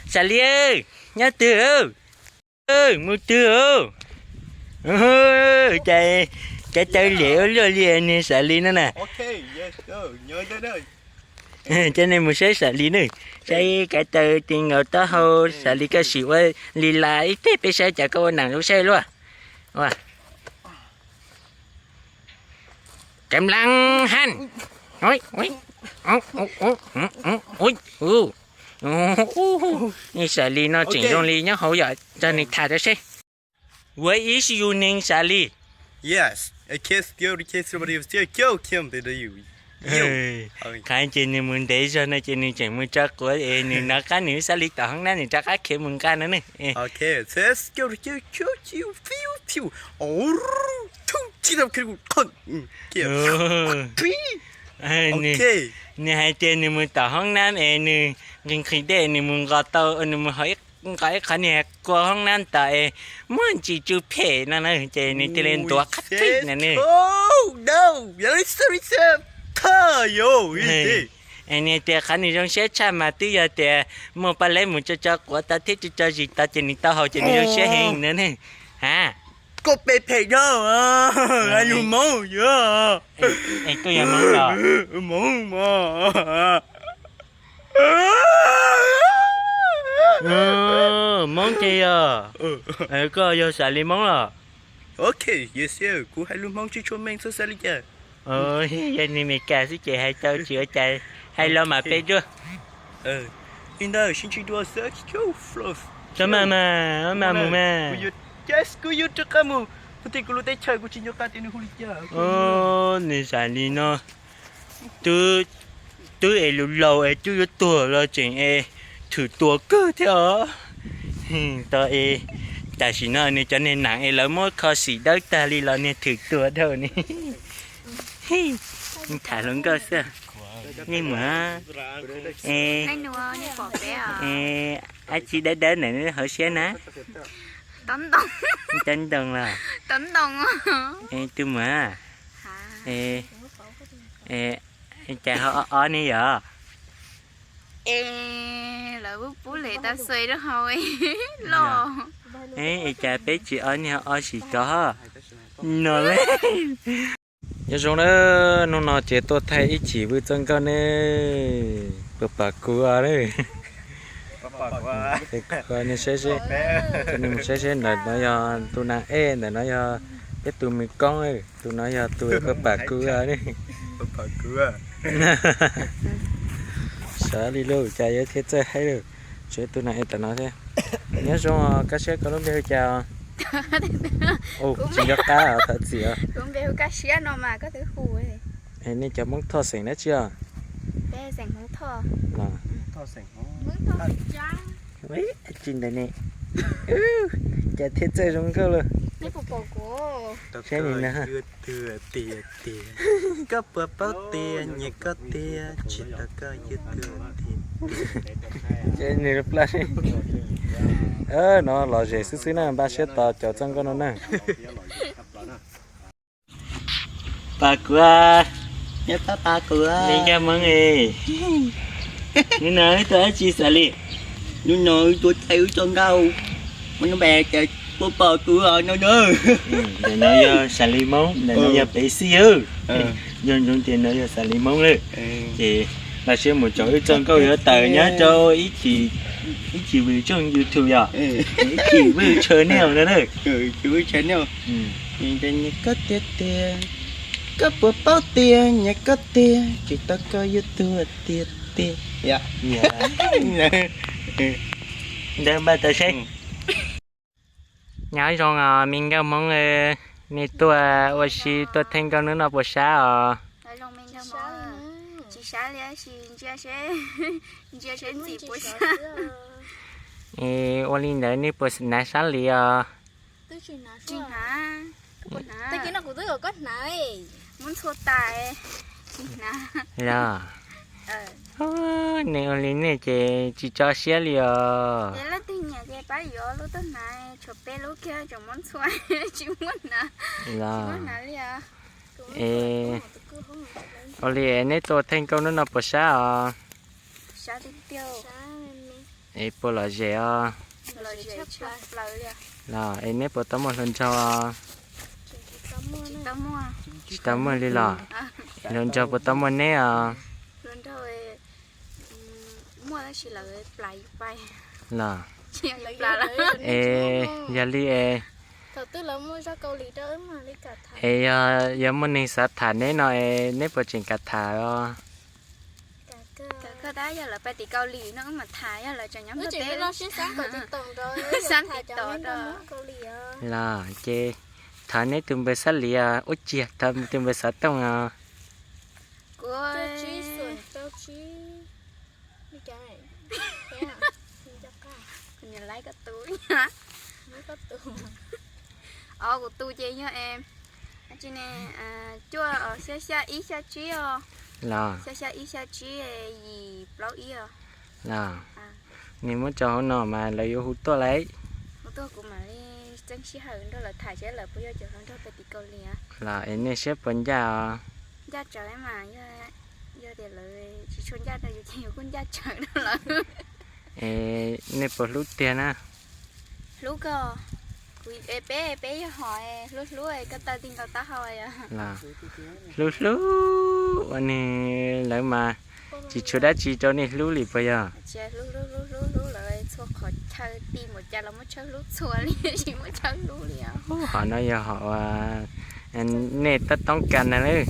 Xav Li, nyob twg? Mus twg? Cas, cas taw liam ua luaj li niag Xav Li no na. Cov nej mus saib Xav Li na, saib cas taw ti nkaus taub hau Xav Li koj sim ua li las ib teg peb saib cas koj ua neeg zoo saib luaj. Cam laj hab. Xav Li no tseem zoo li nyob hauv yom, coj nws tham rau seb. What is your name, Xav Li? Qhov ces nws mus ntev zog no ces nws tseem mus tso quav es nws nov qab nws xav li tom hoob nab nws rov qab khiav mus nqa no ne. Nws hais tias nws mus tom hoob nab es nws nqhis nqhis dej nws mus nqos tau, nws mus nqos ib qhov niag kua hoob nab tas es muaj ntsis tsw phem no na ces nws thiaj li ntuav qab pib no ne. Nws tias qhov nws zoo siab tshaj mas twb yog tias muaj paj leb mus tso tso quav tau thiab tso tso zis tau ces nws tau haus ces nws zoo siab heev no ne. Ha, koj pe phem dhau, lus Hmoob yog, koj yog Hmoob los? Hmoob mas. Hmoob ces yog, koj yog Xav Li Hmoob los? Ok, kuv hais lus Hmoob tsis tshua meej txhob xav li cas. Yog nws Meskas xwb ces hais tau tsis ua cas, hais los mam pe dua. Li ntawd sib ntsib dua xwb. Txhob maj mas, maj mus mas. Kuv yuav rov qab mus, kuv tij kuv lub teb chaws kuv tsis nco qab tias nws hu li cas. Nws Xav Li no twb es lus laus es twb yuav tuag los tseem es thwm tuag kawg thiab os. Tau es tam sim no nws cov niag nees es lawv muab kho xim dawb tag li los niag thwm tuag dhau ne. Tham hluas nkauj xwb. Nej muam, dab tsi dawb dawb ntawm hauv siab na? Cov ntoo los? Tus muam, cas ho ob ne yom? Lawv pub pub lem tas xwb rau hauv loj. Es cas peb tsis ob ne ho ob sim cov no le. Nyob zoo na, hnub no ces tuaj thaij ib chim vwj txoj nkauj ne, puas pom kuv os na? Saib seb, saib seb ntawm no yog tus nas ej, ntawm no yog peb tus mws koob, tus no yog tus puas pom kuv os ne. Sawv li lawm cas yuav thiaj txawj haib lawm. Tshuav tus nas ej tom no thiab. Nyob zoo, koj siab koj lub npe hu cas? Tsis nco qab thov txim os. Nej cov Hmoob Thoj xeem dab tsi os? Tsis ntawd ne, cas thiaj txawj zoo nkauj lawm. Saib nim no. Koj puas paub tias nyiam koj tiag, tsis tau koj yug tuag tiag. Nws pla no los zem xwb xwb na, npaj siab tos caum txoj nkauj no na. Pom kuv, pom kuv, li nkauj Hmoob. Hnub no wb tuaj dab tsi Xav Li? Hnub no wb tuaj thaij wb txoj nkauj, muaj lub npe tias puas pom kuv os no na. Ntawm no yog Xav Li Hmoob, ntawm no yog Pev Xij. Yog ntsoov tias no yog Xav Li Hmoob lawm. Ces npaj siab mus caum wb txoj nkauj yuav tawm nyob rau ib chim vwj tshooj YouTube yom, ib chim vwj channel no na. Koj tiag tiag, koj puas paub tias nyiam koj tiag, tsis tau koj yug tuag tiag tiag. Ntawd npaj tau seb. Nyob zoo os me nkauj Hmoob, nej tuaj ua si tuaj thaij nkauj hnub no puas sab os? Ua li ntawd nej puas hnav sab li os? Los, nej ua li nej ces tsis tso siab li os. Los, ua li neb tuaj thaij nkauj hnub no puas sab os? Es puas lom zem os? Los es neb puas tau muaj hluas nraug os? Tsis tau muaj li los? Hluas nraug puas tau muaj neb os? Los, es yog li es, es yog, yog muaj neeg xav tham neb no es neb puas tseem kam tham os? Yog lawv pais tim Kaus Lim no wb mam tham, yog lawv tseem nyob Nplog teb, xab tim tom. Los ces thov neb tus npe Xab Lis os, ua ciav thov tus npe xov tooj os. Kuv, kuv niam laib koj tus, o kuv tus ces yog e, tsi ne, cuaj, xya xya ib xya tsib os. Los, xya xya ib xya tsib yim plaub ib os. Los, nej muab tso hauv no mas lawv yuav hu tuaj lauj. Hu tuaj kuv mam li txeeb sij hawm nrog lawv tham seb lawv puas yog cov hluas nraug pais tim Kaus Lim. Los es nej siab puas ncaj os? Ncaj tsawv mas, yog tias lawv tsis tshua ncaj rau yus ces yus kuj ncaj tsawv rau lawv. Es nej puas hlub tiag na? Hlub koj, kuv, peb, peb yog hom hlub hlub koj taw ti nkaus taub hau. Hlub hlub ua ne, lawv mas tsis tshuav dab tsi rau nej hlub li puas yog? Hlub hlub hlub hlub hlub lawv txhua qhov chaw, ti npaum cas los muab tshawb hlub txhua li, tsis muab tshawb hlub li os. Hom no yog hom uas nej tab toob kas na lawm,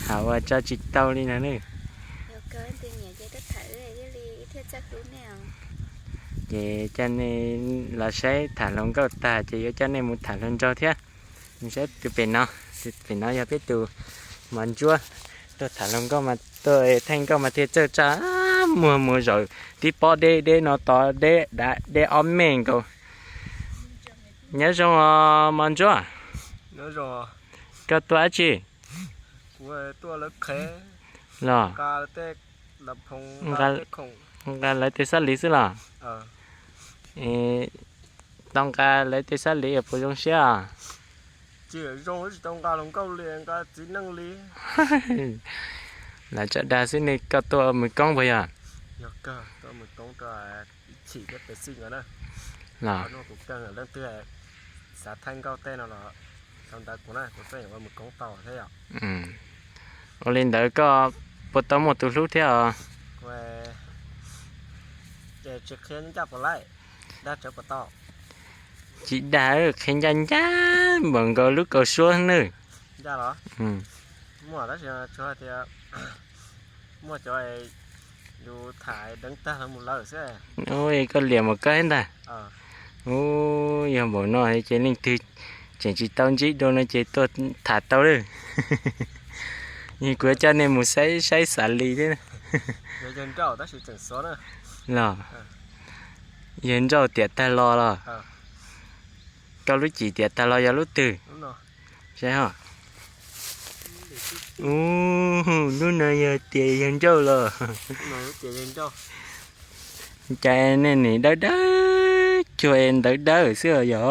hom uas tso tsis tau li na lawm. Ces coj nej los saib tham hluas nkauj tag ces yuav coj nej mus tham hluas nraug thiab. Saib tus pem no, tus pem no yog peb tus Mos Ntsuab, tuaj tham hluas nkauj mas tuaj thaij nkauj mas thiaj txawj tsa, muag mus zaum tib pob deb deb no tod deb dav deb ob mev nkaus. Nyob zoo os Mos Ntsuab. Koj tuaj dab tsi? Los, nqa lawv tej xab lis xwb los? Tau nqa lawv tej xab lis puas zoo siab os? Tsis tau nqa hluas nkauj li, nqa txiv neej li. Lawv tso dag xwb ne, koj tuaj mus koob puas yog? Los, leej twg xav thaij nkauj tej no los sau ntawv kuv na, kuv tuaj mus koob tau thiab yom. Ua li ntawd koj puas tau muaj tus hlub thiab os? Tsis qhia ncaj puas laij, dag tsawv puas tau? Tsis dag, qhia ncaj ncaj npaum nkaus lub kaus suab nawb. Ncaj los? Muaj tab sis tsuas hais tias muaj cov yus tham deev tag los mus lawm xwb. Ua koj liam mus koj ib ntag. Ub, yog npaum no ces leej twg tseem tsis tau ntsib dua no ces tuaj tham tau lawm. Kuv yuav coj nej mus saib saib xav li thiab. Los, yawg nrauj tiam tag los los? Koj lub cim tiam tag los yog lub twg? Saib os. Ub, lub no yog tias yawg nrauj los? Cas nej nim dawb dawb cuag es ntawv dawb xwb os yog?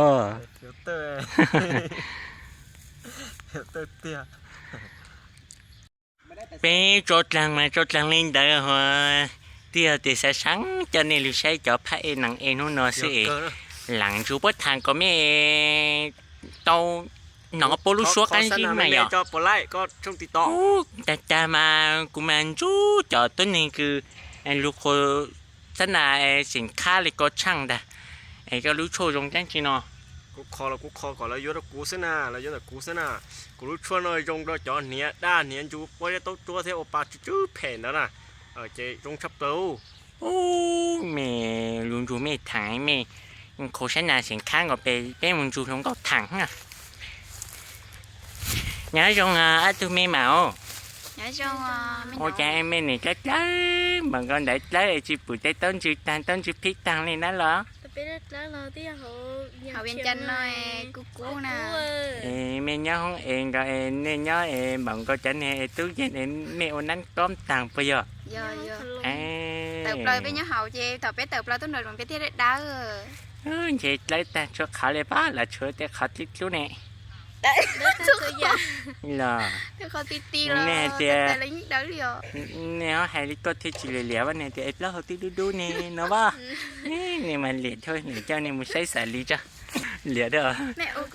Peb tso dlaag mas tso dlaag li ntawd hos, twb yog tias xav xav coj nej lug saib cov phab ej nees ej hnub no xwb es, lam tsuas puab tham kom mej tau nov puab lub suab qab zib mas yog. Ub, tag tag mas kuv mas ntsub cov tuab neeg kws lug qhuas xab nas xeem khab li koj tshaaj ntag, es koj lub tshuaj zoo dlaab tsi no. Kuv qhov los kuv qhov kom lawv yuav rau kuv xwb na, lawv yuav ntawm kuv xwb na. Kuv lub tshuaj no zoo rau cov hniav daj hniav ntsug puab zeb taub tsuab thiab ua pa tsw tsw phem ntawd na, ces zoo tshaj plaws. Ub, mej lug nrug mej thaam, mej qhuas xab nas xeem khab nkaus peb mus nrug hluas nkauj thaam. Nyob zoo ob tug me mas os. Ua cas mej nim dlawb dlawb npaum nkaus ntawd, dlawb es tsis pum tej taub ntswg taag, taub ntswg phib taag li na los? Mej nyob hoob es nkaus es nej nyob es npaum nkaus cov niag es tub yeeg es mej ua nab kob taag puas yog? Tawm plaws peb nyob hauv ces thaum peb tawm plaws tuaj nraum zoov peb thiaj dawb. Ntshe dlawb taag tshuav qhov li pab los tshuav tej qhov dlub dlub ne. Los nej hais tias, nej ho hais li koj thiaj tsis liam liam vaj, nej tias es plaub hau twb dub dub ne no vaj. Nej mas liam thiab, nej coj nej mus saib xav li tso. Liam thiab.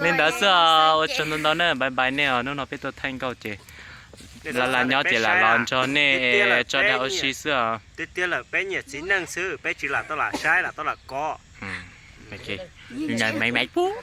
Li ntawd xwb os, ua tsaug ntau ntau na, bye bye nej os, hnub no peb tuaj thaij nkauj ces lam lam nyob ces lam los nrog nej tso dag ua si xwb os. Tiag tiag lawm peb nyiam txiv neej xwb, peb tsis lam tau lam saib lam tau lam kov. Maiv maiv pub.